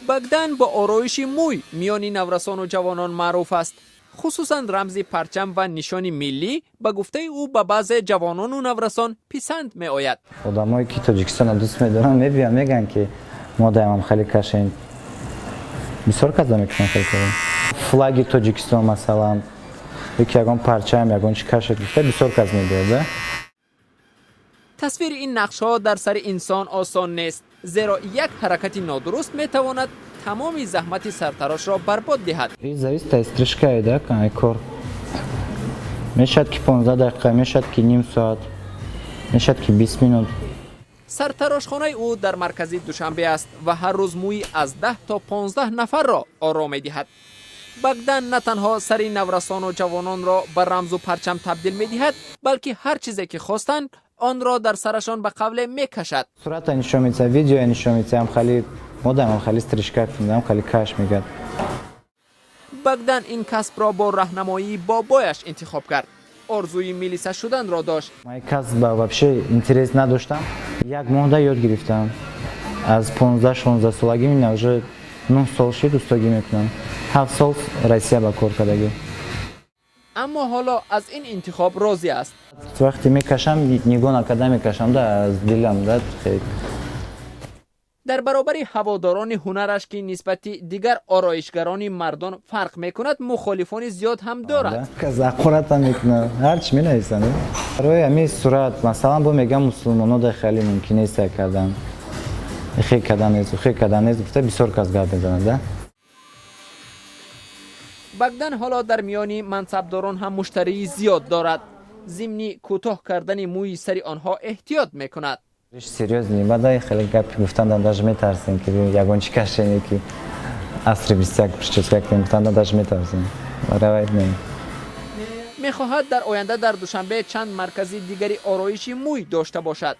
Богдан бо ороиши мӯй миёни наврасону ҷавонон маъруф аст. Хусусан рамзи парчам ва нишони миллӣ, ба гуфтаи ӯ, ба баъзе ҷавонону наврасон писанд меояд. Одамое ки Тоҷикистонро дӯст медоранд, мебиёнд, мегӯянд, ки мо даямам хеле кашем. Бисёр каза мекунам, хеле кора. Флаги Тоҷикистон, масалан, ёки ягон парчам, ягон чи кашед гуфта, бисёр кас мебиёд, да. Тасвири ин нақшҳо дар сари инсон осон нест, зеро як ҳаракати нодуруст метавонад тамоми заҳмати сартарошро барбод диҳад. Зависит аз стрижкае, да, кор мешавад, ки 15 дақиқа мешавад, ки ним соат мешавад, ки 20 минут. Сартарошхонаи ӯ дар маркази Душанбе аст ва ҳар рӯз мӯи аз 10 то 15 нафарро оро медиҳад. Богдан на танҳо сари наврасону ҷавононро ба рамзу парчам табдил медиҳад, балки ҳар чизе ки хостанд, онро дар сарашон ба қавле мекашад. Сурата нишон медиҳад, видео нишон медиҳад, хали модам, хали стрижка, хали каш мегӯяд. Богдан ин касбро бо раҳнамоии бобояш интихоб кард. Орзуи милиса шуданро дошт. Ман касб вообще интерес надоштам. Як моҳда ёд гирифтам. Аз 15-16 солагӣ, мина уже 9 сол шид, устогӣ мекунам. 7 сол Россия ба кор кардагӣ. Аммо ҳоло аз ин интихоб розӣ аст. Вақте мекашам, нигоҳ накарда мекашам, да, аз дилам, да. Дар баробари ҳаводорони ҳунараш, ки нисбати дигар ороишгарони мардон фарқ мекунад, мухолифони зиёд ҳам дорад. Ҳақората мекунад, ҳарчи менависанд барои ҳамин сурат. Масалан, бо мегӯям, мусулмоно да хеле мумкин нест кардан, хе кардан нест, хе кардан нест гуфта, бисёр кас гап мезанад, да. Богдан ҳоло дар миёни мансабдорон ҳам муштарии зиёд дорад. Зимни кӯтоҳ кардани мӯи сари онҳо эҳтиёт мекунад. Серьёзный, баъда хеле гап гуфтандан даже метарсем, ки ягон чи кашене, ки асри 21 прическа кунем гуфтандан даже метарсем. Равайт не. Мехоҳад дар оянда дар Душанбе чанд маркази дигари ороиши мӯй дошта бошад.